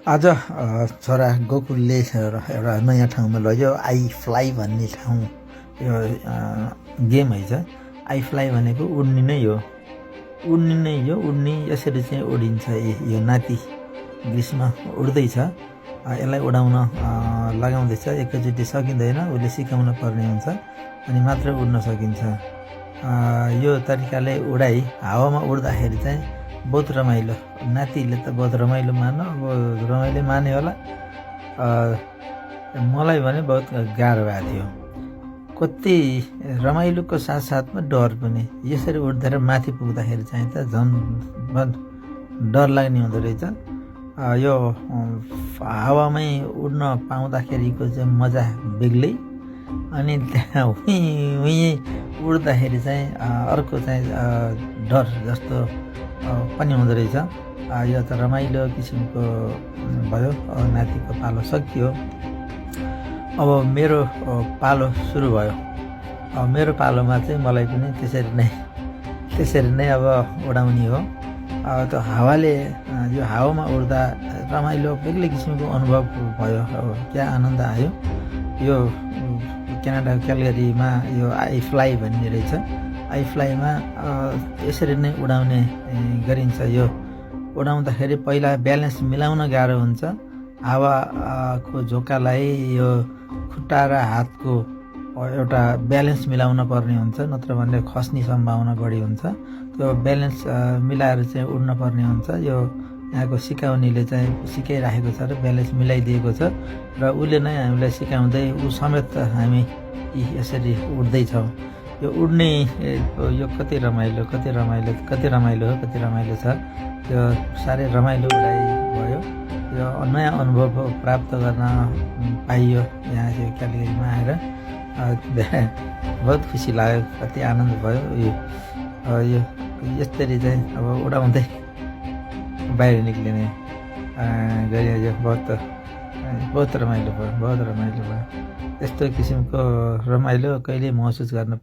आज छोरा गोकुलले एउटा नयाँ ठाउँमा लग्यो। आई फ्लाइ भन्ने ठाउँ यो गेम है। आई फ्लाइ भनेको उड्ने नै हो। उड्ने यसरी चाहिँ उडिन्छ। यो नाति ग्रीष्म उड्दैछ, यसलाई उडाउन लगाउँदैछ। एकैचोटि सकिँदैन, उसले सिकाउन पर्ने हुन्छ अनि मात्र उड्न सकिन्छ। यो तरिकाले उडाइ हावामा उड्दाखेरि चाहिँ बहुत रमाइलो। नातिले त बहुत रमाइलो मान्यो, अब रमाइलो माने होला। मलाई भने बहुत गाह्रो भएको थियो। कति रमाइलोको साथसाथमा डर पनि। यसरी उड्दै माथि पुग्दाखेरि चाहिँ त झन् डर लाग्ने हुँदो रहेछ। यो हावामै उड्न पाउँदाखेरिको चाहिँ मजा बेग्लै, अनि त्यहाँ हुँ उड्दाखेरि चाहिँ अर्को चाहिँ डर जस्तो पनि हुँदो रहेछ। यो त रमाइलो किसिमको भयो। नातिको पालो सकियो, अब मेरो पालो सुरु भयो। मेरो पालोमा चाहिँ मलाई पनि त्यसरी नै अब उडाउने हो। त्यो हावाले यो हावामा उड्दा रमाइलो बेग्लै किसिमको अनुभव भयो। क्या आनन्द आयो। यो क्यानाडा क्यालगरीमा यो आई फ्लाइ भन्ने रहेछ। आई फ्लाइमा यसरी नै उडाउने गरिन्छ। यो उडाउँदाखेरि पहिला ब्यालेन्स मिलाउन गाह्रो हुन्छ। हावाको झोकालाई यो खुट्टा र हातको एउटा ब्यालेन्स मिलाउन पर्ने हुन्छ, नत्र भने खस्ने सम्भावना बढी हुन्छ। त्यो ब्यालेन्स मिलाएर चाहिँ उड्न पर्ने हुन्छ। यो यहाँको सिकाउनेले चाहिँ सिकाइराखेको छ र ब्यालेन्स मिलाइदिएको छ, र उसले नै हामीलाई सिकाउँदै ऊ समेत हामी यसरी उड्दैछौँ। यो उड्ने यो कति रमाइलो छ। यो साह्रै रमाइलो उडाइ भयो। यो नयाँ अनुभव प्राप्त गर्न पाइयो यहाँ चाहिँ क्यालगरीमा आएर। बहुत खुसी लाग्यो, कति आनन्द भयो। यो यसरी चाहिँ अब उडाउँदै बाहिर निक्लिने गरी यो बहुत रमाइलो भयो। यस्तो किसिमको रमाइलो कहिले महसुस गर्न